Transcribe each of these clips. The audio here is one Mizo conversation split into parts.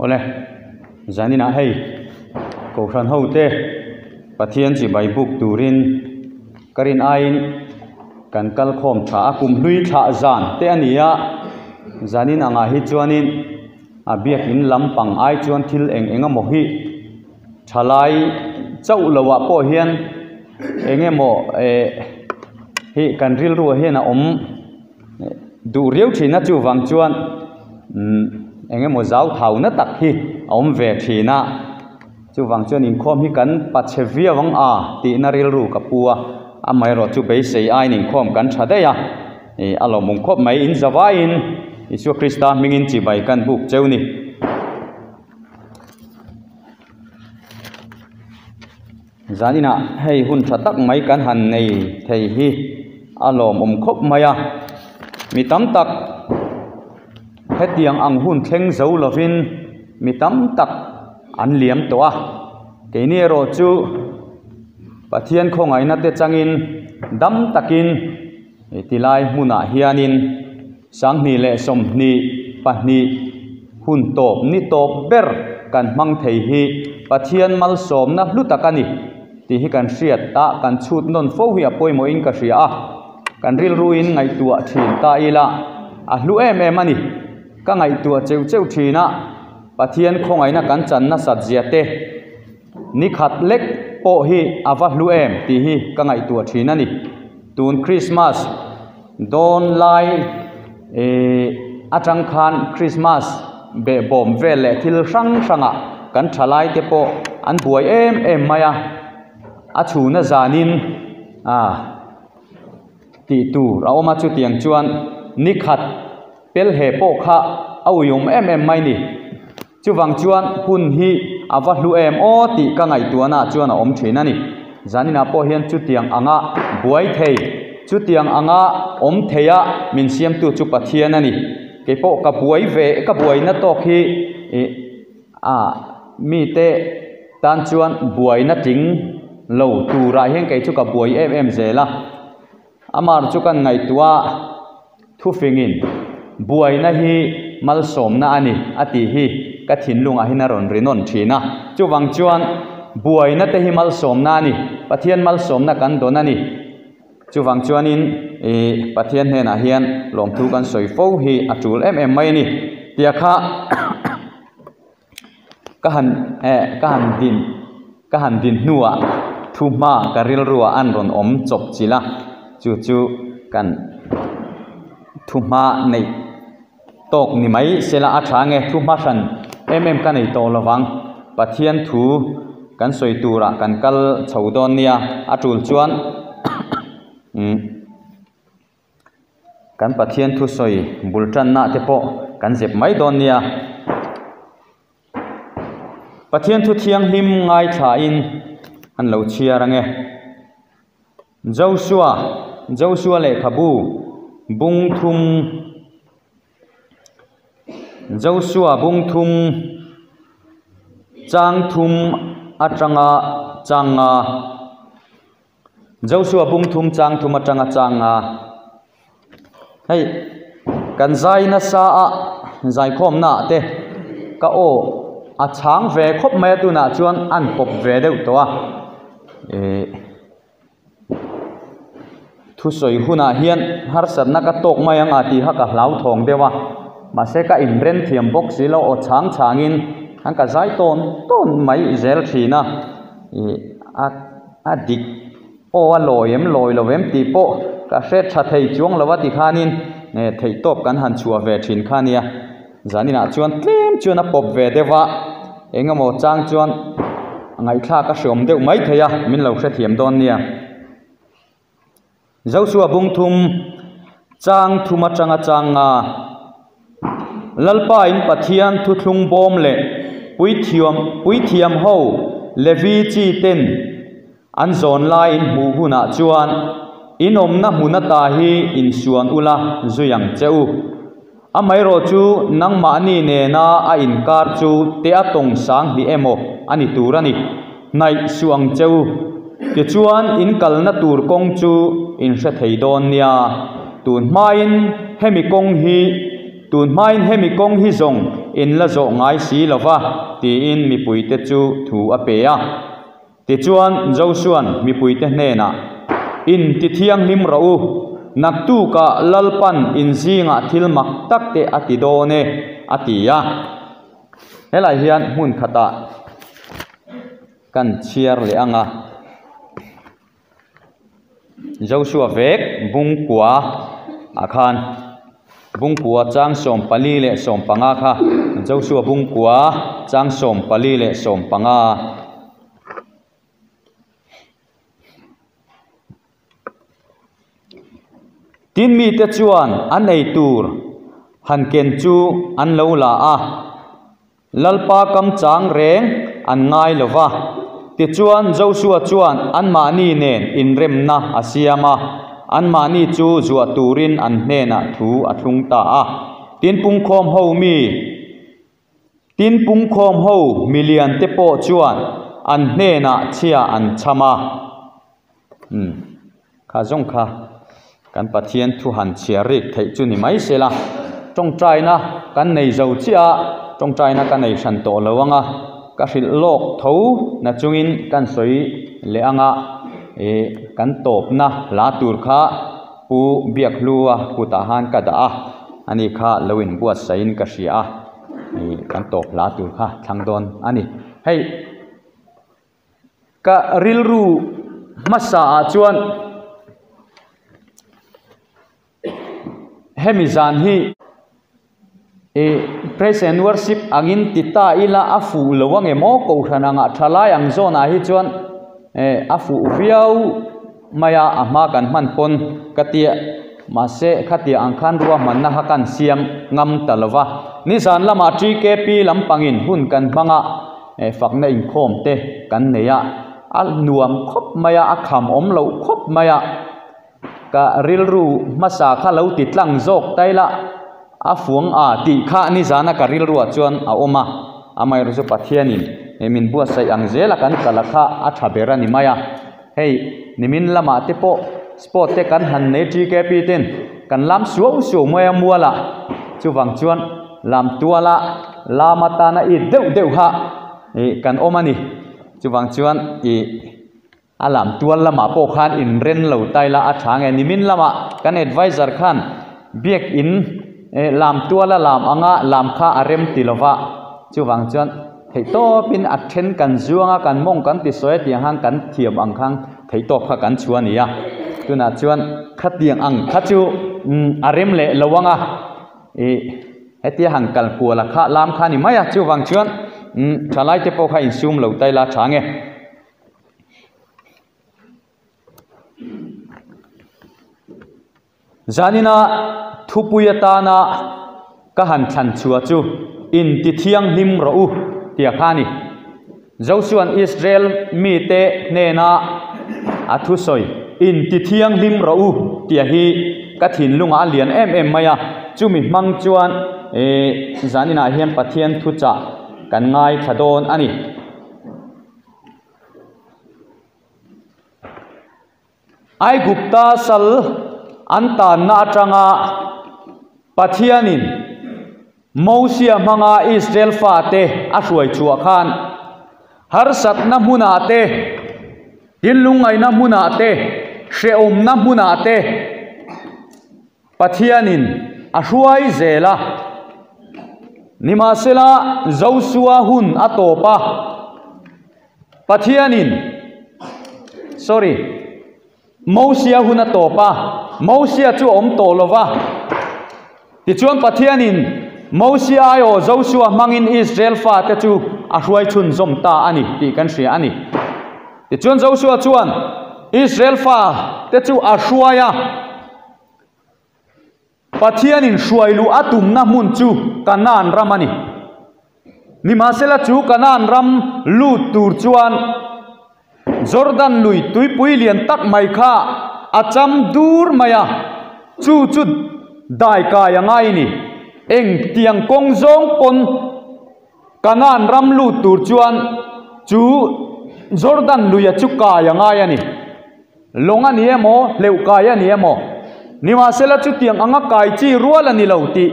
Awle, zaninah hei Kohhran hote Pathian chibai buk turin ka rin aiin kan kal khawm tha a, kum hlui thlah zan te a ni a, zanin angah hi chuanin a biakin lampang ai chuan thil eng eng emaw hi thalai chauh loh ah pawh hian eng emaw eh hi kan rilruah hian a awm duh riau thin a chuvang chuan umm eng emaw zau thau na tak hi a awm ve thin a chuvang chuan inkhawm hi kan pachhe viau ang a tihna rilru ka pu a amaherawhchu beisei aiin inkhawm kan tha daih a ih a lawmawm khawp mai in zavaiin Isua Krista hmingin chibai kan buk cheu ni. Zaninah hei hun tha tak mai kan han nei thei hi a lawmawm khawp mai a mi tam tak hetiang ang hun thleng zo lovin mi tam tak an liam tawh a keini erawh chu Pathian khawngaihna te changin dam takin tilai hmunah hianin 20 leh 22 hun tawp ni tawp ber kan hmang thei hi Pathian malsawmna hlu tak a ni tih hi kan hriat a, kan chhut nawn fo hi a pawimawhin ka hria a, kan rilruin ngaihtuah thin ta ila a hlu em em a ni. Ka ngaihtuah cheuh cheuh thin a, Pathian khawngaihna kan chan nasat zia te ni khat lek pawh hi a va hlu em tih hi ka ngaihtuah thin a ni. Tun Krismas dawn lai eh atang khan Krismas behbawm vel leh thil hrang hrangah kan thalai te pawh an buai em em mai a, a chhuna zanin ah tih tur a awm a chutiang chuan ni khat pelhe pawh kha a uiawm em em mai ni. Chuvang chuan hun hi a va hlu em aw tih ka ngaihtuahna ah chuan a awm thin a ni. Zaninah pawh hian chutiang anga buai thei, chutiang anga awm theia min siamtu chu Pathian a ni. Kei pawh ka buai ve, ka buaina tawk hi ih ah mite tan chuan buaina tling lo turah hian kei chu ka buai em em zel a. Amar chu kan ngaihtuah a. Thufingin, Buaina hi malsawmna a ni, a tih hi ka thinlungah hian a rawn ri nawn thin a. Chuvang chuan, buaina te hi malsawmna a ni, Pathian malsawmna kan dawn a ni. Chuvang chuanin, ih, Pathian hnenah hian lawmthu kan sawi fo hi a tul em em mai a ni. Tia kha ka han, eh, ka han din, ka han din hnuah thu hma ka rilruah an rawn awm chawp chilh a, chu chu kan thu hma neih tawk ni mai sela a tha nge thu hma hran em em ka nei tawh lo vang, Pathian thu kan sawi turah kan kal chho dawn nia a tul chuan umm. Kan Pathian thusawi bul tanna te pawh kan zep mai dawn nia. Pathian thu thianghlim ngaithlain an lo chhiar ange. Joshua, Joshua lehkhabu bung thum, Joshua bung thum chang thum atanga changa. Joshua bung thum chang thum atanga chang a, hei kan zai nasa a zaikhawmna ah te ka aw a chhang ve khawp mai a tunah chuan an pawp ve deuh tawh a ihh thusawi hunah hian harsatna ka tawk mai ang a tih kha ka hlauthawng deuh a mahse ka inren thiam bawk si lo aw chhang chhangin an ka zai tawn tawn mai zel thin a ihh a. A dik aw a lawi em lawi lo em tih pawh ka hre tha thei chuang lo a ti khanin theihtawp kan han chhuah ve thin kha nia. Zaninah chuan tlem chuan a pawp ve deuh a, eng emaw chang chuan ngaihthlak a hreawm deuh mai thei a, min lo hrethiam dawn nia. Joshua bung thum chang thum atanga chang nga Lalpa in Pathian thuthlung bawm leh puithiam puithiam ho Levi chi ten an zawn laiin hmuh hunah chuan in awmna hmun ata hi insuan ula zui ang che u. Amaherawh chu nangmahni nena a inkar chu te a tawng sang hnih emaw a ni tur a ni, hnaih suh ang che u. Tichuan in kalna tur kawng chu in hre thei dawn nia. Tun hmain hemi kawng hi tun hmain hemi kawng hi zawng in la zawh ngai si lo va, tiin mipuite chu thu a pe a. Tichuan, Josua'n mipuite hnenah, In ti thianghlim rawh u, naktukah Lalpan in zingah thil mak tak te a ti dawn e, a ti a. Helai hian hmun khatah kan chhiar leh ang a. Joshua vek bungkua ah khan bungkua chang 14 leh 15 kha Joshua bungkua chang 14 leh 15 Tin mite chuan an ei tur han ken chu an lo la a. Lalpa kam chang reng an ngai lo va. Tichuan, Joshua chuan anmahni nen inremna a siam a, anmahni chu zuah turin an hnenah thu a thlung ta a. Tin pungkhawm ho mi, tin pungkhawm ho milian te pawh chuan an hnenah chhia an chham a. Umm, kha zawng kha kan Pathian thu han chhiar rik theih chu ni mai se la, tawngtaina kan nei zo chiah a, tawngtaina ka nei hran tawh lo ang a, ka hrilh lawk tho na chungin kan sawi leh ang a, ih kan tawpna hla tur kha Pu Biakhlua kutah han ka dah a, ani kha lo inbuatsaihin ka hria a, ih kan tawp hla tur kha thlang dawn a ni. Hei. Ka rilru hmasa ah chuan hemi zan hi ih praise and worship angin ti ta ila a fuh lo ang em aw kohhran angah tha lai ang zawn ah hi chuan eh a fuh viau mai a a hma kan hman pawn ka tia mahse khatiang ang khan ruahmanna kha kan siam ngam ta lo va nizan lamah TKP lampangin hun kan hmang a. Eh fakna inkhawm te kan nei a, a nuam khawp mai a, a kham awm loh khawp mai a, ka rilru hmasa kha lo ti tlang zawk ta ila a fuang a tih kha nizana ka rilruah chuan a awm a, amaherawhchu chu Pathianin eh min buatsaih ang zela kan kal a kha a tha ber a ni mai a, hei nimin lamah te pawh sport te kan han nei TKP ten kan lam suau suau mai a mualah chuvang chuan. Lam tuala lam atana it deuh deuh kha ih kan awm a ni. Chuvang chuan ih a lam tual lamah pawh khan inren lo ta ila a tha nge. Nimin lamah kan advisor khan biakin eh lam tuala lam anga lam kha a rem ti lova. Chuvang chuan theihtawpin a then kan zuang a, kan mawng kan ti sawi a tiang khan kan thiam ang khan theihtawp kha kan chhuah a ni a. Tunah chuan khatiang ang kha chu umm a rem leh lo ang a. Ih hetia han kal kual a kha lam kha a ni mai a chuvang chuan umm thalai te pawh kha insum lo ta ila tha nge. Zanina thupui atana ka han thlan chhuah chu inti thianghlim rawh u tia kha a ni. Josua'n Israel mite hnena a thusawi, Inti thianghlim rawh u, tih hi ka thinlungah a lian em em mai a. Chumi hmang chuan zaninah hian Pathian thuchah kan ngaithla dawn a ni. Aigupta sal an tanna atanga Pathianin Mosia hmanga Israel fate a hruai chhuah khan harsatna hmunah te, thil lungngaihna hmunah te, hrehawmna hmunah te Pathianin a hruai zel a. Nimahsela Josua hun a tawp a. Pathianin, sorry, Mosia hun a tawp a, Mosia chu a awm tawh lo va. Tichuan Pathianin Mosia aiawh Josua hmangin Israel fate chu a hruai chhunzawm ta a ni tih kan hria a ni. Tichuan Josua chuan Israel fate chu a hruai a. Pathianin hruai luh a tumna hmun chu Kanaan ram a ni. Nimahsela chu Kanaan ram lut tur chuan Jordan lui tuipui lian tak mai kha a cham dur mai a, chu chu daikai a ngai ni. Engtiang kawng zawng pawn Kanaan ram lut tur chuan chu Jordan luia chu kai a ngai a ni. Lawng a ni emaw, hleuh kai a ni emaw. Nimahsela chutiang anga kai chi rual a ni lo tih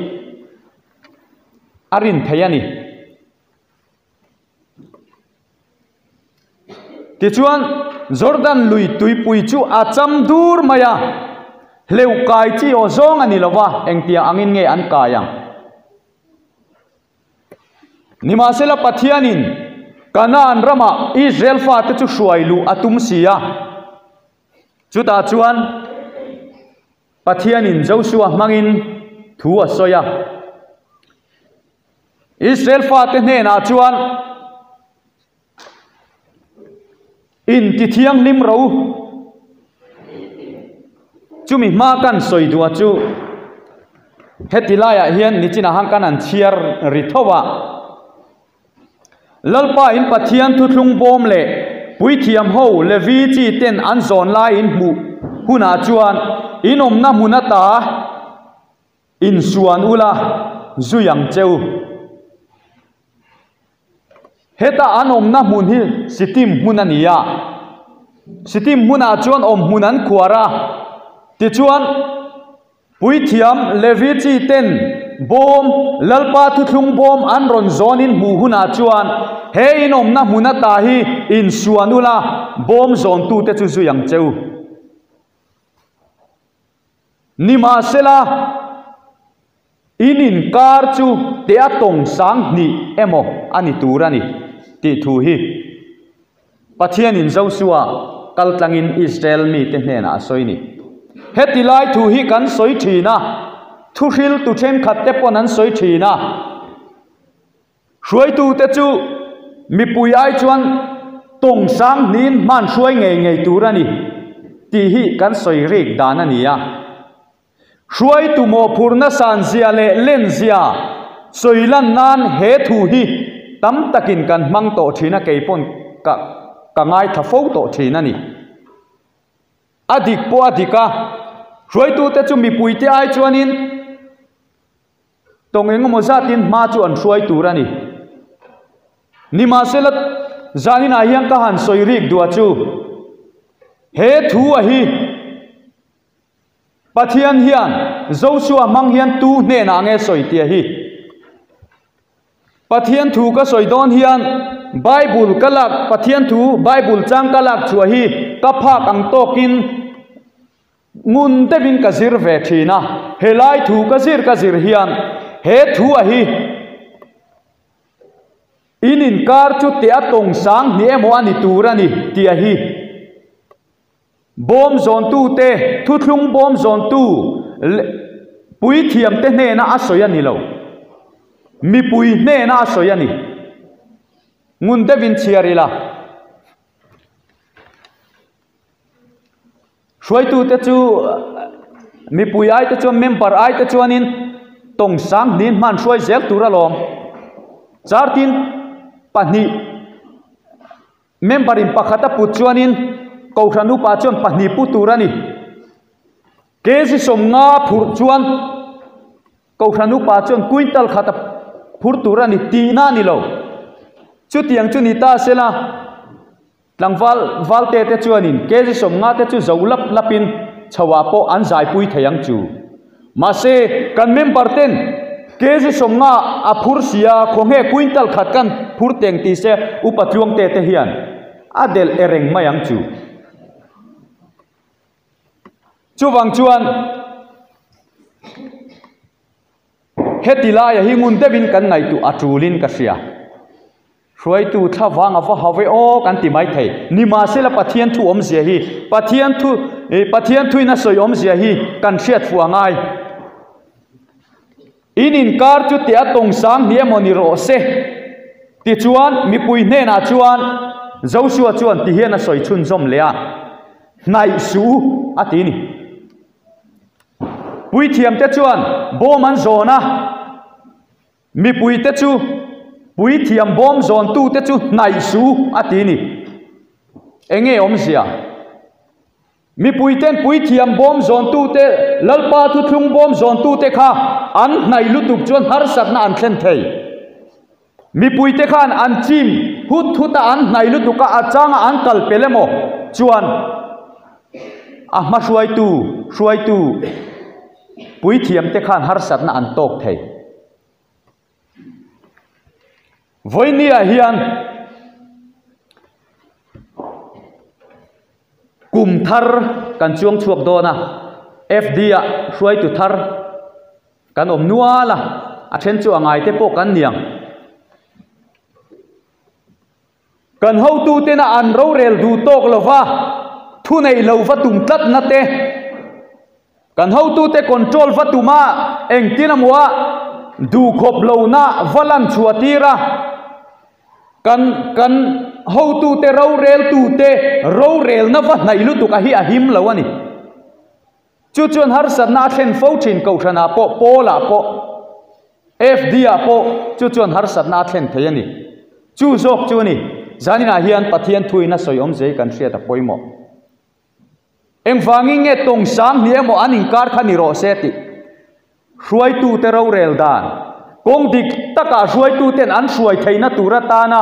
a rin thei a ni. Tichuan, Jordan lui tuipui chu a cham dur mai a, hleuh kai chi aw zawng a ni lo va, engtiang angin nge an kai ang? Nimahsela Pathianin Kanaan ramah Israel fate chu hruai luh a tum si a, chutah chuan Pathianin Josua hmangin thu a sawi a. Israel fate hnenah chuan Intithianghlim ro chumi hma kan sawi duh a chu heti laiah hian nichinah han kan an chhiar ri tho a, Lalpa in Pathian thuthlung bawm leh puithiam ho Levi chi ten an zawn lai in hmuh hunah chuan in awmna hmun ata insuan ula zui ang che u. Heta an awmna hmun hi Sitim hmun a ni a, Sitim hmunah chuan awm hmun an khuar a, tichuan Puithiam Levi chi ten bawm, Lalpa thuthlung bawm an rawn zawnin hmuh hunah chuan he in awmna hmun ata hi insuan ula bawm zawntute chu zui ang che u. Nimahsela, in inkar chu teh a tawng sang hnih emaw a ni tur a ni, tih thu hi Pathianin Josua kal tlangin Israel mite hnenah a sawi ni. Heti lai thu hi kan sawi thin a, thuhriltu thenkhatte pawn an sawi thin a. Hruaitute chu mipui ai chuan tawng sang hniin hman hruai ngei ngei tur a ni tih hi kan sawi rik dan a ni a. Hruaitu mawhphurhna sanzia leh lenzia sawi lan nan he thu hi tam takin kan hmang tawh thin a, kei pawn ka ka ngaithla fo tawh thin a ni. A dik pawh a dik a, hruaitute chu mipuite ai chuanin, Tawng engemaw zatin hma chu an hruai tur a ni. Nimahsela, zaninah hian ka han sawi rik duah chu, he thu a hi Pathian hian Joshua hmang hian tu hnenah nge sawi tia hi? Pathian thu ka sawi dawn hian Bible ka lak, Pathian thu Bible chang ka lak chhuah hi ka phak ang tawkin, Ngun deuhin ka zir ve thin a, helai thu ka zir ka zir hian he thu a hi in inkar chu teh a tawng sang hnih emaw a ni tur a ni tih a hi bawm zawntute thuthlung bawm zawntu leh puithiamte hnena a sawi a ni lo, mipui hnena a sawi a ni. Ngun deuhin chhiar ila. Hruaitute chu mipui ai te chuan member ai te chuanin tawng sang hnin hman hruai zel tur alawm. Chartin pahnih member in pakhat a put chuanin Kohhran upa chuan pahnih pu tur a ni. Kg 50 phurh chuan Kohhran upa chuan quintal khat a phur tur a ni tihna a ni lo. Chutiang chu ni ta sela. Tlangval valte te chuanin kg 50 te chu zo lap lapin chhoah pawh an zaipui thei ang chu. Mahse, kan member ten kg 50 a phur sia khawnge quintal khat kan phur teng ti se upa tluangte te hian a delh e reng mai ang chu. Chuvang chuan heti laia hi ngun deuhin kan ngaihtuah a tulin ka hria. Hruaitu thla vang a va hau ve aw kan ti mai thei. Nimahsela Pathian thu awmzia hi, Pathian thu, Pathian thuin a sawi awmzia hi kan hriat fuh a ngai. In inkar chu teh a tawng sang hnih emaw ni rawh se. Tichuan mipui hnenah chuan Joshua chuan ti hian a sawi chhunzawm leh a, Hnaih suh u a ti ni. Puithiamte chuan bawm an zawn a. Mipuite chu puithiam bawm zawntute chu hnaih su a ti ni. Enge awmzia? Mipuiten puithiam bawm zawntute, Lalpa thuthlung bawm zawntute kha an hnaih lutuk chuan harsatna an thlen thei. Mipuite khan an chim hut hut a, an hnaih lutuk a, a changa an kal pel emaw chuan a hma hruaitu, hruaitu. Puithiamte khan harsatna an tawk thei. Vawinia hian kum thar kan chuang chhuak dawn a, FD ah hruaitu thar kan awm nual a, a then chu a ngai te pawh kan niang. Kan hotutena an rorel duh tawk lova thu neih lo va tum tlatna te, kan hotute control va tuma engtin emaw a duhkhawp lohna va lan chhuah tir a, kan kan hotute roreltute rorelna va hnaih lutuk a hi a him lo a ni. Chu chuan harsatna a thlen fo thin Kohhranah pawh, Pawlah pawh, FD-ah pawh chu chuan harsatna a thlen thei a ni. Chu zawk chu a ni. Zaninah hian Pathian thuin a sawi awmzei kan hriat a pawimawh. Engvangin nge tawng sang hnih emaw an inkar kha ni rawh se tih hruaitute rorel dan, kawng dik takah hruaituten an hruai theihna tur atana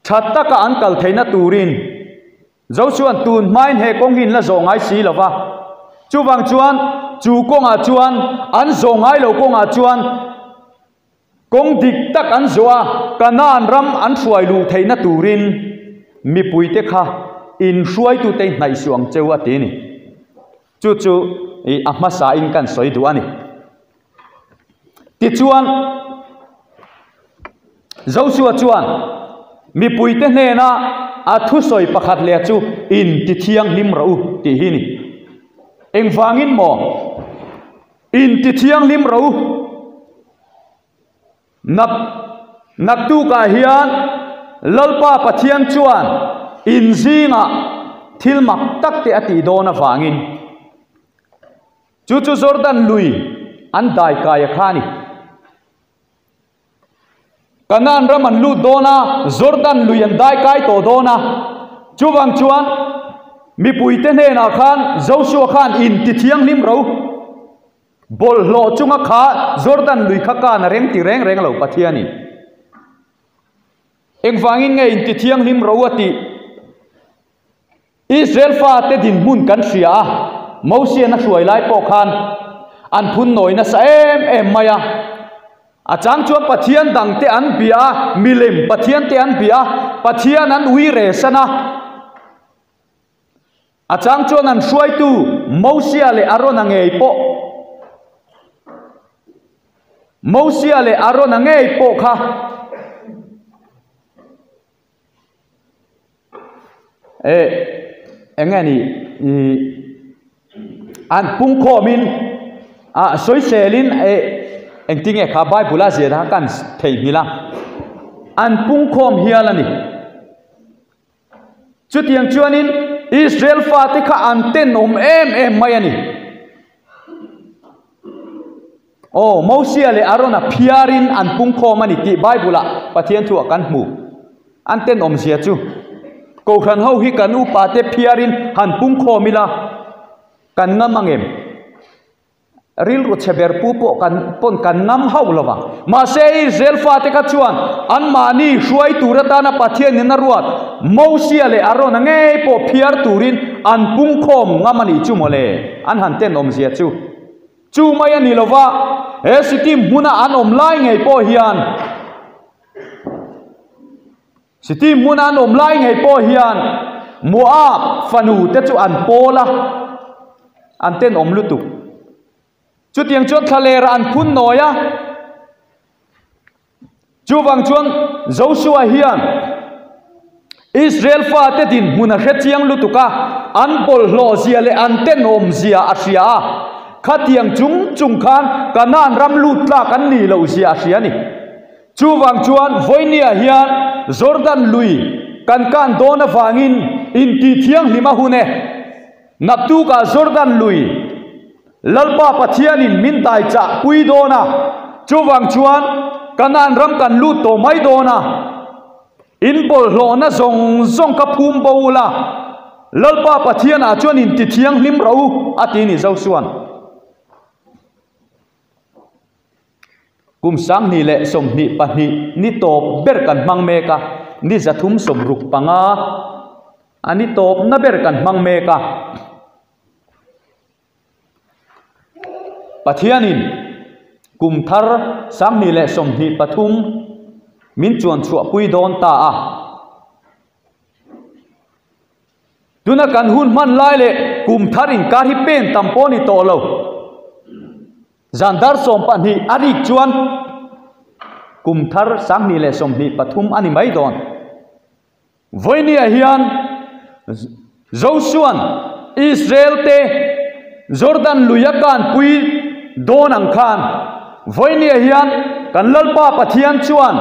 tha taka an kal theihna turin Zo chuan tun hmain he kawng hi in la zawh ngai si lo va, chuvang chuan chu kawngah chuan an zawh ngai lo kawngah chuan kawng dik tak an zawh a, Kanaan ram an hruai luh theihna turin mipuite kha inhruaitute i hnaih suh ang cheu a ti a ni. Chu chu i a hmasain kan sawi duh a ni. Tichuan, Joshua chuan mipuite hnena a thusawi pakhat leh chu intithianghlim rawh u tih hi a ni. Engvangin maw intithianghlim rawh u? Nak naktukah hian Lalpa Pathian chuan in zingah thil mak tak te a tih dawn avangin Chu chu Jordan lui an dai kai a kha a ni. Kanaan ram an lut dawn a, Jordan lui an dai kai tawh dawn a. Chuvang chuan mipuite hnenah khan Joshua khan in ti thianghlim ro. Bawlhhlawh chunga kha Jordan lui kha kan a reng ti reng reng lo Pathianin. Engvangin nge in ti thianghlim ro a tih? Israel fate dinhmun kan hria a, Mosian a hruai lai pawh khan an phun nawi nasa em em mai a. A chang chuan Pathian dangte an bia a, milem Pathiante an bia a, Pathian an ui resan a. A chang chuan an hruaitu Mosia leh Arona ngei pawh Mosia leh Arona ngei pawh kha Eh eng nge ni ih an pungkhawmin ah sawiselin eh engtin nge kha bible a zir a kan theihnghilh a an pungkhawm hial a ni chutiang chuanin Israel fate kha an tenawm em em mai a ni. Aw, Mosia leh Arona phiarin an pungkhawm a ni tih Bible-ah Pathian thuah kan hmu. An tenawmzia chu Kohhran ho hi kan upate phiarin han pungkhawm ila kan ngam ang em? Rilru chhe ber pu pawh kan pawn kan ngam hauh lo vang. Mahse Israel fate kha chuan anmahni hruai tur atana Pathianin a ruat Mosia leh Arona ngei pawh phiar turin an pungkhawm ngam a nih chu mawle, an han tenawmzia chu. Chu mai a ni lo va, he Sikkim hmuna an awm lai ngei pawh hian Sikkim hmuna an awm lai ngei pawh hian Moab fanu te chu an pawl a, an tenawm lutuk. Chutiang chuan thlalerah an phun nawi a. Chuvang chuan Joshua hian Israel fate dinhmun a hre chiang lutuk a, an bawlhhlawh zia leh an tenawm zia a hria a. Khatiang chung chung khan Kanaan ram lut tlak an nih loh zia a hria a ni. Chuvang chuan Vawinia hian Jordan lui kan kan dawn avangin intihthianghlim a hun e. Naktukah Jordan lui Lalpa Pathianin min dai chah pui dawn a, chuvang chuan Kanaan ram kan lut tawh mai dawn a, in bawlhhlawhna zawng zawng ka phum bo ula, Lalpa Pathianah chuan in ti thianghlim rawh u, a ti ni Josua'n. Kum 2022 ni tawp ber kan hmang mek a, ni 365 a ni tawpna ber kan hmang mek a. Pathianin kum thar 2023 min chuan chhuahpui dawn ta a. Tuna kan hun hman lai leh kum thar inkar hi pen tam pawh a ni tawh lo. Zan dar 12 a rik chuan kum thar 2023 a ni mai dawn. Vawinia hian Josua'n Israel te Jordan lui a kanpui dawn ang khan vawinia hian kan Lalpa Pathian chuan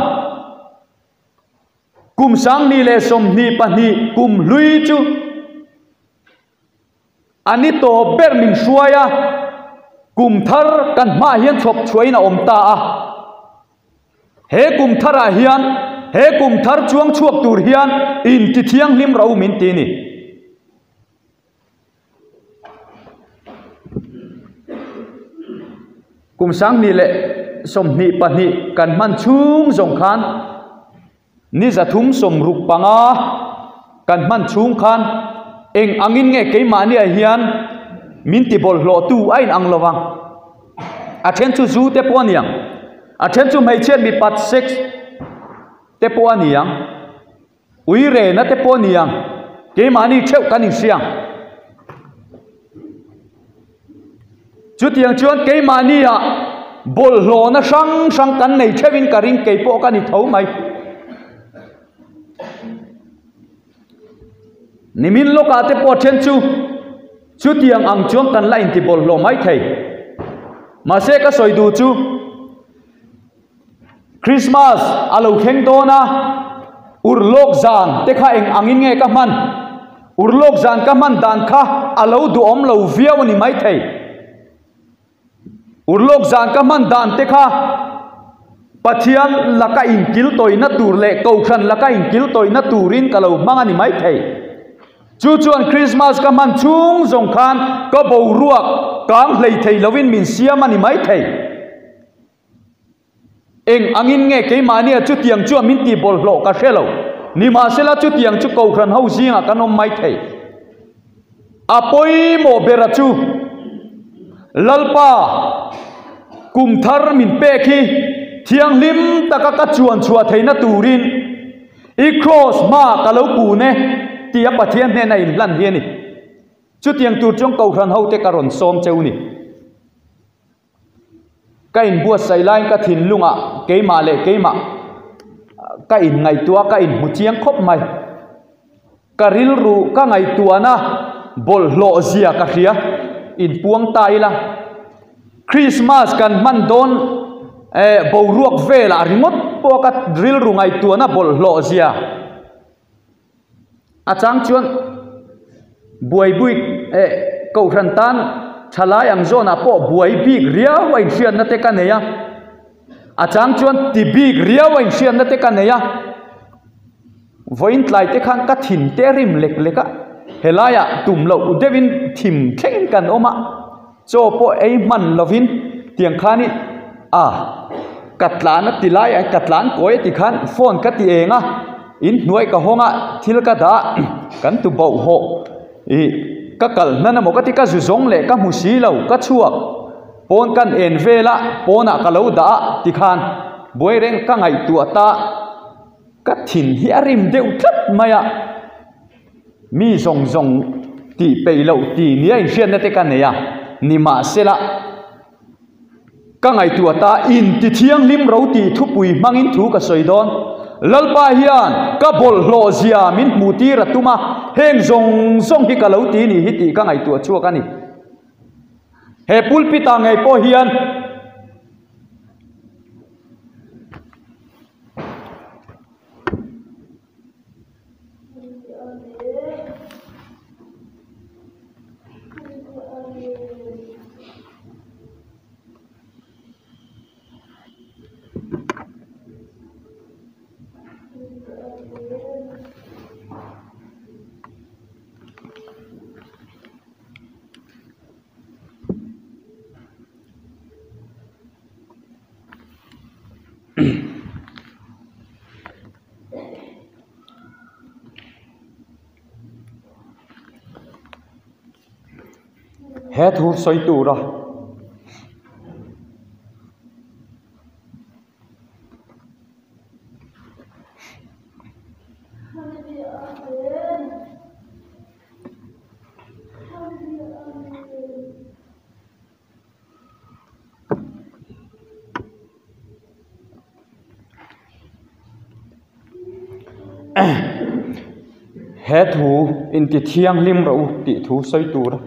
kum 2022 kum hlui chu A ni tawp ber min hruai a, kum thar kan hmaah hian chhawp chhuahin a awm ta a. He kum tharah hian, he kum thar chuang chhuak tur hian inti thianghlim ro min ti ni. Kum 2022 kan hman chhung zawng khan Ni 365 kan hman chhung khan eng angin nge keimahniah hian min ti bawlhhlawhtu a inang lo vang. A then chu zu te pawh a ni ang, a then chu hmeichhiat mipat sex te pawh a ni ang, ui rena te pawh a ni ang, keimahni theuh kan inhria ang. Chutiang chuan keimahniah bawlhhlawhna hrang hrang kan nei theuhin ka ring kei pawh ka ni tho mai. Nimin lawkah te pawh then chu chutiang ang chuan kan la inti bawlhhlawh mai thei. Mahse ka sawi duh chu Christmas a lo thleng dawn a, urlawk zan te kha eng angin nge ka hman? Urlawk zan ka hman dan kha a lo duhawm lo viau a ni maithei. Urlawk zan ka hman dan te kha Pathian laka inkil tawihna tur leh Kohhran laka inkil tawihna turin ka lo hmang a ni maithei. Chu chuan Christmas ka hman chhung zawng khan ka boruak kang hlei thei lovin min siam a ni maithei. Eng angin nge keimahnia chutiang chuan min tih bawlhhlawh ka hre lo. Nimahsela chutiang chu Kohhran ho zingah kan awm mai thei. A pawimawh bera chu Lalpa kum thar min pek hi thianghlim taka ka chuan chhuah theihna turin i kraws hma ka lo kun e tia Pathian hnena inhlan hi a ni. Chutiang tur chuan Kohhran hote ka rawn sawm cheu ni. Ka inbuatsaih laiin ka thinlungah keimah leh keimah ka inngaihtuah a, ka inhmu chiang khawp mai. Ka rilru ka ngaihtuahna bawlhhlawh zia ka hria, inpuang ta ila. Christmas kan hman dawn eh boruak velah ringawt pawh ka rilru ngaihtuahna bawlhhlawh zia. A chang chuan buaibui eh kohhran tan thalai ang zawnah pawh buai bik riau a inhriatna te ka nei a, a chang chuan ti bik riau a inhriatna te ka nei a, vawiin tlai te khan ka thin te rim lek lek a, helaiah tum loh deuhin thim thlengin kan awm a. Chaw pawh ei hman lovin tiang khan i a ka tlan a ti lai ka tlan kawi a ti khan phone ka ti eng a in hnuai ka hawng a thil ka dah kan tu bauh hawh ih ka kal hnan emaw ka ti ka zu zawng leh ka hmu si lo ka chhuak pawn kan en vel a pawnah ka lo dah a ti khan buai reng ka ngaihtuah ta ka thin hi a rim deuh tlat mai a. Mi zawng zawng tih peih loh tih nia inhriatna te ka nei a, nimahsela ka ngaihtuah ta inti thianghlim ro tih thupui hmangin thu ka sawi dawn. Lalpa hian ka bawlhhlawh zia min hmuh tir a tum a, heng zawng zawng hi ka lo ti ni hi tih ka ngaihtuah chhuak a ni. He pulpit ah ngei pawh hian. He thu sawi tura He thu inti thianghlim rawh u tih thu sawi tur a.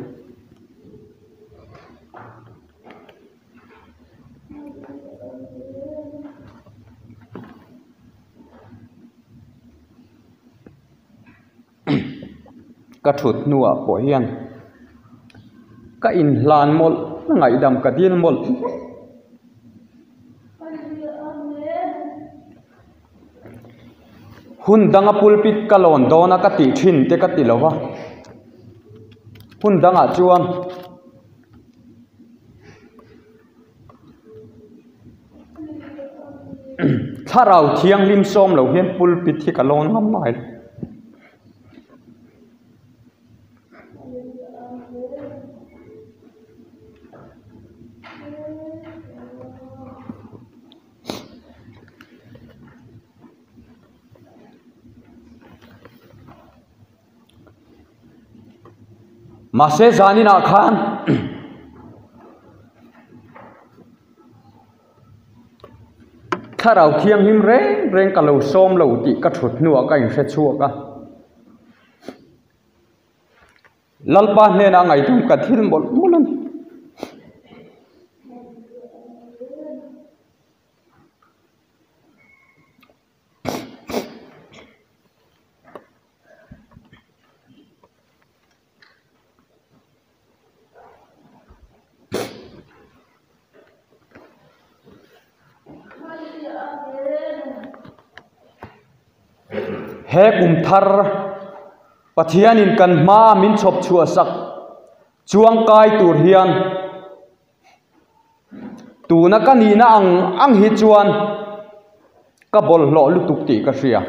Ka thut hnuah pawh hian ka inhlan mawlh ngaihdam ka dil mawlh. Hun danga pulpit ka lawn dawn a ka tih thin te ka ti lo va, hun dangah chuan. Thlarau thianghlim sawm lo hian pulpit hi ka lawn ngam mai lo. Mahse zaninah khan thlarau thianghlim reng reng ka lo sawm lo tih ka thut hnuah ka inhre chhuak a. Lalpa hnenah ngaihtum ka thil mawlh mawlh a ni. He kum thar Pathianin kan hmaa min chhawp chhuah sak chuangkai tur hian Tuna ka nihna ang ang hi chuan ka bawlhhlawh lutuk tih ka hria.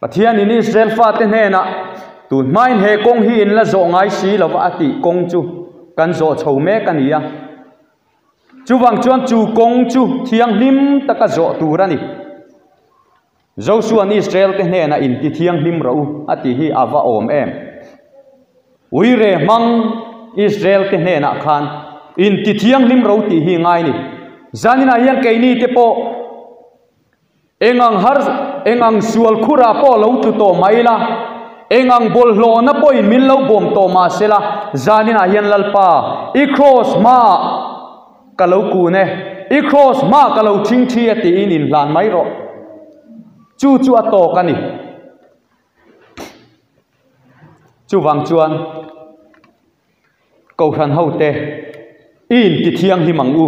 Pathianin Israel fate hnenah, Tun hmain he kawng hi in la zawh ngai si lova a tih kawng chu kan zawh chho mek a ni a. Chuvang chuan chu kawng chu thianghlim taka zawh tur a ni. Josua'n Israel-te hnenah inti thianghlim rawh u a tih hi a va awm em? Uire hmang Israel-te hnenah khan inti thianghlim rawh u tih hi ngai ni. Zaninah hian keini te pawh eng ang har eng ang sual khurah pawh lo tlu tawh mai la, eng ang bawlhhlawhna pawhin min lo bawm tawh mah se la, zaninah hian Lalpa i kraws hmaah Ka lo kun e, i kraws hma ka lo thing thi e tiin inhlan mai rawh. Chu chu a tawk a ni. Chuvang chuan Kohhran hote i inti thianghlim ang u.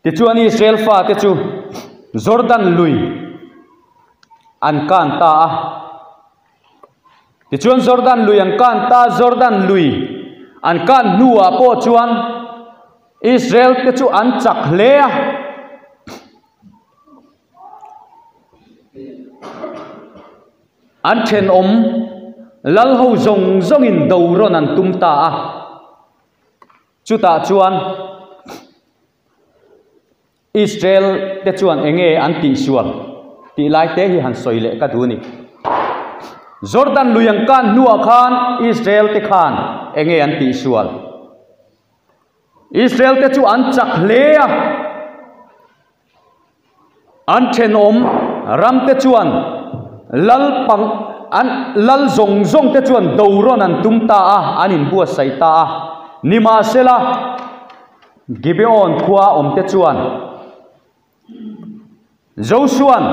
Tichuan Israel fate chu Jordan lui an kan ta a. Tichuan Jordan lui an kan ta, Jordan lui an kan hnuah pawh chuan Israel te chu an chak hle a. An thenawm lal ho zawng zawngin do rawn an tum ta a. Chutah chuan Israel te chuan eng nge an tihsual tih lai te hi han sawi leh ka duh a ni. Jordan lui an kan hnuah khan Israel te khan eng nge an tihsual? Israel te chu an chak hle a. An thenawm ram te chuan lal pang an lal zawng zawng te chuan do rawn an tum ta a, an inbuatsaih ta a. Nimahsela, Gibeon khua awm te chuan Josua'n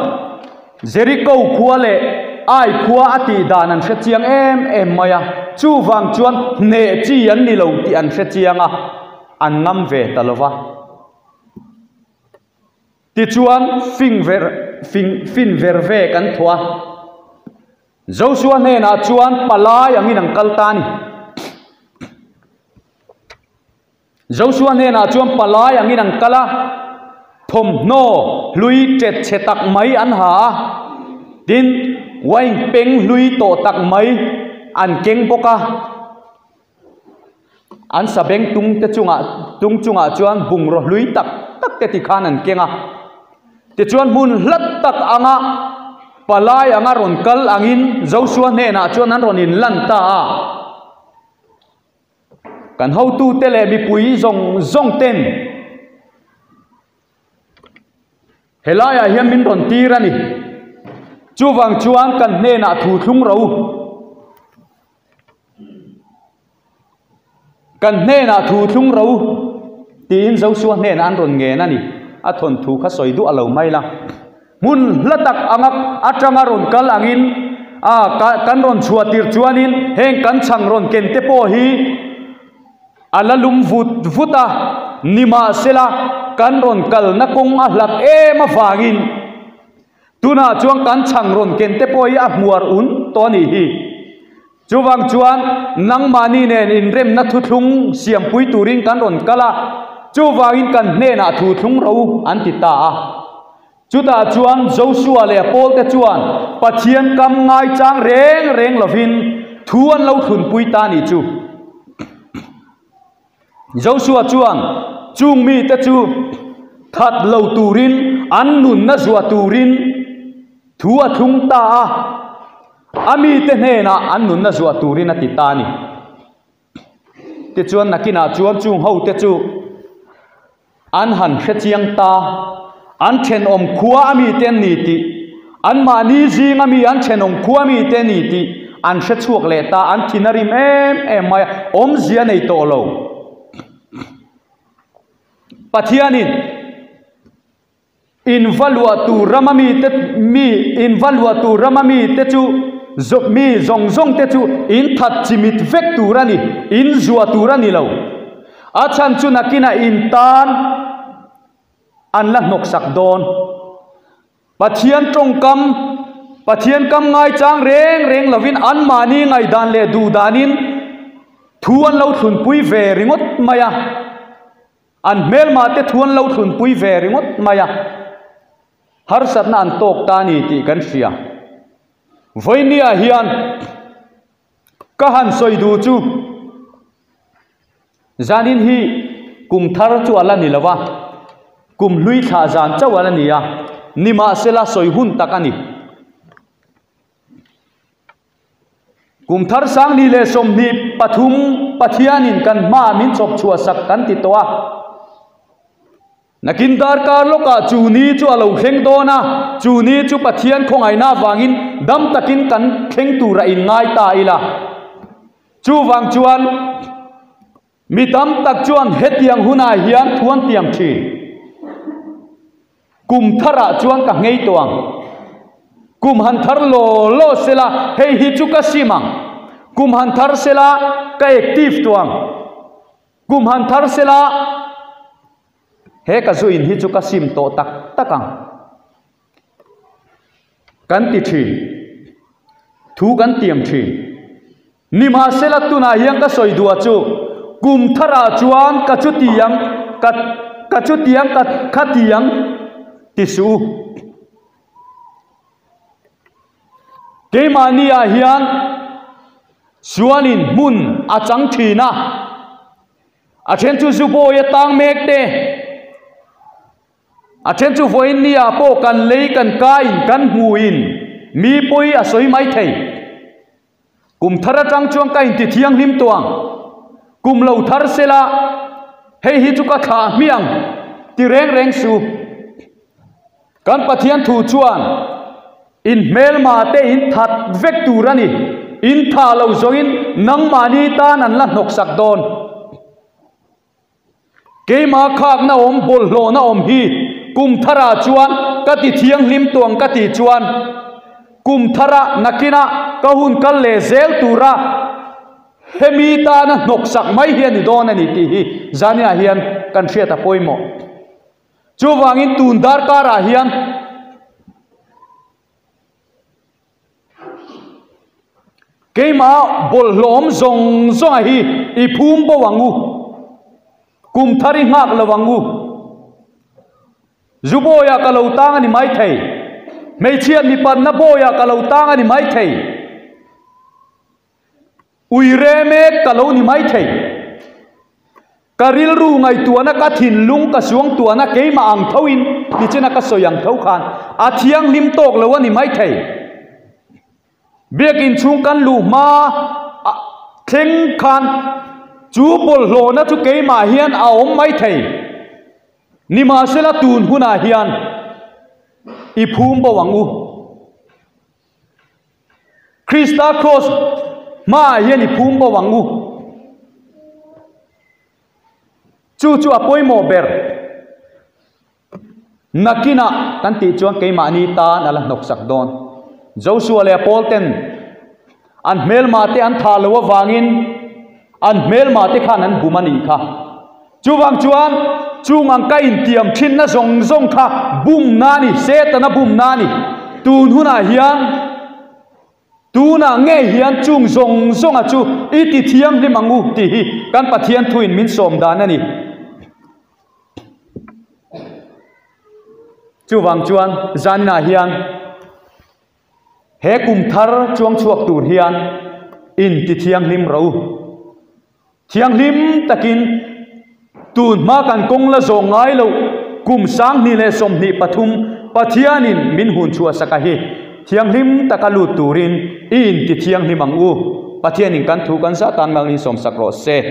Jeriko khua leh Ai khua a tih dan an hre chiang em em mai a, chuvang chuan hneh chi an ni lo tih an hre chiang a, an ngam ve ta lo va. Tichuan, fing ver, fing, fin ver ve kan thaw a. Joshua hnenah chuan palai angin an kal ta a ni. Joshua hnenah chuan palai angin an kal a, thawmhnaw hlui ṭet chhe tak mai an ha a, tin, wine peng hlui tawh tak mai an keng bawk a. An sabeng tung te chungah tung chungah chuan bungraw hlui tak tak te tikhan an keng a. Tichuan hmun hlat tak anga palai anga rawn kal angin Joshua hnenah chuan an rawn inlan ta a. Kan hotute leh mipui zawng zawng ten helaiah hian min rawn tir a ni. Chuvang chuan kan hnenah thu thlung ro. Kan hnenah thu thlung ro tiin Joshua hnenah an rawn ngen a ni. A thawnthu kha sawi duah lo mai la. Hmun hla tak anga atanga rawn kal angin a kan rawn chhuah tir chuanin heng kan chhang rawn ken te pawh hi a la lum vut vut a, nimahsela kan rawn kalna kawng a hlat em avangin Tunah chuan kan chhang rawn ken te pawh hi a hmuar un tawh a nih hi. Chuvang chuan nangmahni nen inremna thuthlung siampui turin kan rawn kal a, chuvangin kan hnenah thuthlung ro an ti ta a. Chutah chuan Joshua leh a pawlte chuan Pathian kam ngaichang reng reng lovin thu an lo thlunpui ta a nih chu. Joshua chuan chung mite chu that lo turin, an nunna zuah turin thu a thlung ta a, a mite hnenah an nunna zuah turin a ti ta a ni. Tichuan nakinah chuan chung hote chu An han hre chiang ta, an thenawm khua a mite an ni tih, anmahni zing a mi an thenawm khua a mite an ni tih an hre chhuak leh ta, an thin a rim em em mai a, awmzia nei tawh lo. Pathianin in va luah tur rama mite mi in va luah tur rama mite chu mi zawng zawng te chu in that chimit vek tur a ni, in zuah tur a ni lo. A chhan chu nakinah in tan an la hnawksak dawn. Pathian tawngkam, Pathian kam ngaichang reng reng lovin anmahni ngaihdan leh duhdanin thu an lo thlunpui ve ringawt mai a. An hmelmah te thu an lo thlunpui ve ringawt mai a. Harsatna an tawk ta a ni tih kan hria. Vawinia hian Ka han sawi duh chu zanin hi kum thar chu a la ni lo va, kum hlui thlah zan chauh a la ni a, nimahsela sawi hun tak a ni. Kum thar 2024 Pathianin kan hmaah min chhawp chhuah sak kan ti tawh a. Nakin darkar lawkah chu ni chu a lo thleng dawn a, chu ni chu Pathian khawngaihna avangin dam takin kan thleng tur a inngai ta ila. Chuvang chuan mi tam tak chuan hetiang hunah hian thu an tiam thin. Kum tharah chuan ka nghei tawh ang. Kum han thar law law sela hei hi chu ka sim ang. Kum han thar sela ka active tawh ang. Kum han thar sela, he ka zu in hi chu ka sim tawh tak tak ang. Kan ti thin. Thu kan tiam thin. Nimahsela tunah hian ka sawi duh a chu, kum tharah chuan ka chu ti ang, ka ka chu ti ang, ka kha ti ang ti suh u. Keimahni ah hian Suanin hmun a chang thin a, a then chu Zubawi a tang mek te, a then chu vawiin ni ah pawh kan lei kan kain kan hmuin mi pawi a sawi mai thei. Kum thar atang chuan ka inti thianghlim tawh ang, kum lo thar sela hei hi chu ka thlah hmiang ti reng reng su. Kan Pathian thu chuan in hmelma te in that vek tur a ni, in tha lo zawngin nangmahni tan an la hnawksak dawn. Keimah khakna awm bawlhhlawhna awm hi kum tharah chuan ka ti thianghlim tuang ka tih chuan kum thara nakina ka hun kal leh zel tura hemi tana hnawksak mai hi a ni dawn a ni tih hi zaniah hian kan hriat a pawimawh. Chuvangin tun darkarah hian keimah bawlhhlawm zawng zawnga hi i phum bo ang u, kum thar i nghak lo ang u. Zu bawiah ka lo tang a ni maithei, hmeichhia mipanna bawiah ka lo tang a ni maithei. Ui re mek ka lo ni maithei. Ka rilru ngaihtuahna, ka thinlung ka suangtuahna keimah ang thoin tichena ka sawi ang tho khan a thianghlim tawk lo a ni maithei. Biakin chhung kan luh hma thleng khan. Chu bawlhhlawhna chu keimah hian a awm mai thei. Nimahsela tun hunah hian i phum bo ang u. Krista kraws hmaah hian i phum bo ang u. Chu chu a pawimawh ber. Nakinah kan tih chuan keimahni tan a la hnawksak dawn. Joshua leh a pawl ten an hmelmah te an thah loh avangin an hmelmah te khan an bum a nih kha. Chuvang chuan chung ang ka intiam thinna zawng zawng kha bumna a ni, Setana bumna a ni. Tun hunah hian tunah ngei hian chung zawng zawnga chu i ti thianghlim ang u tih hi kan Pathian thuin min sawm dan a ni. Chuvang chuan zaninah hian he kum thar chuang chhuak tur hian in ti thianghlim ro. Thianghlim takin tun hma kan kawng la zawng ngai loh kum 2023 Pathianin min hun chhuah sak a hi thianghlim taka lut turin i in ti thianghlim ang u. Pathianin kan thu kan zah tan mal in sawm sak rawh se.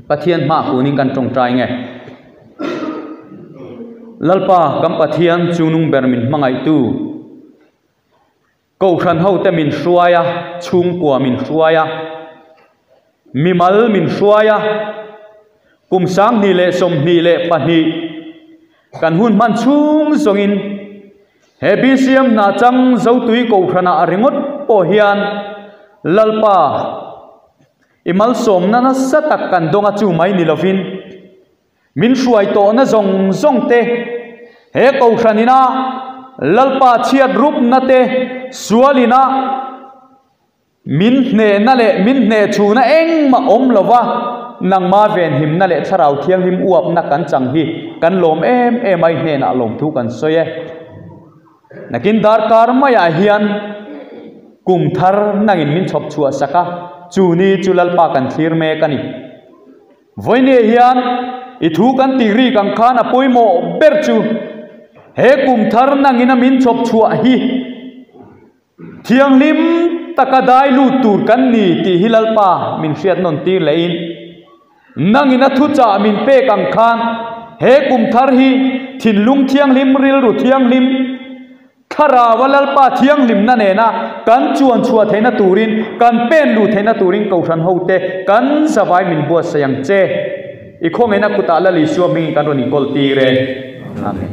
Pathian hma kunin kan tawngtai nge. Lalpa kan Pathian chungnung ber min hmangaihtu Kohhran hote min hruai a, chhungkua min hruai a, mimal min hruai a, kum 2022 kan hun hman chhung zawngin he BCM hna chang Zotui Kohhranah ringawt pawh hian Lalpa I malsawmna nasa tak kan dawng a chu mai ni lovin min hruai tawhna zawng zawng te, he kohhran ina Lalpa chhiat rupna te, sual ina min hnehna leh min hneh chhuna engmah awm lova nangma venhimna leh thlarau thianghlim uapna kan chang hi kan lawm em em a, i hnenah lawmthu kan sawi e. Nakin darkar maiah hian kum thar nangin min chhawp chhuah sak a, chu ni chu Lalpa kan thlir mek a ni. Vawinia hian i thu kan tih rik ang khan a pawimawh ber chu he kum thar nangin a min chhawp chhuah hi thianghlim taka dai lut tur kan ni tih hi Lalpa min hriat nawn tir lehin Nangin a thuchah min pek ang khan he kum thar hi thinlung thianghlim, rilru thianghlim, Thlarau a Lalpa thianghlimna nena kan chuan chhuah theihna turin, kan pen luh theihna turin Kohhran hote kan zavai min buatsaih ang che. I khawngaihna kutah Lal Isua hmingin kan rawn inkawl tir e. Amen.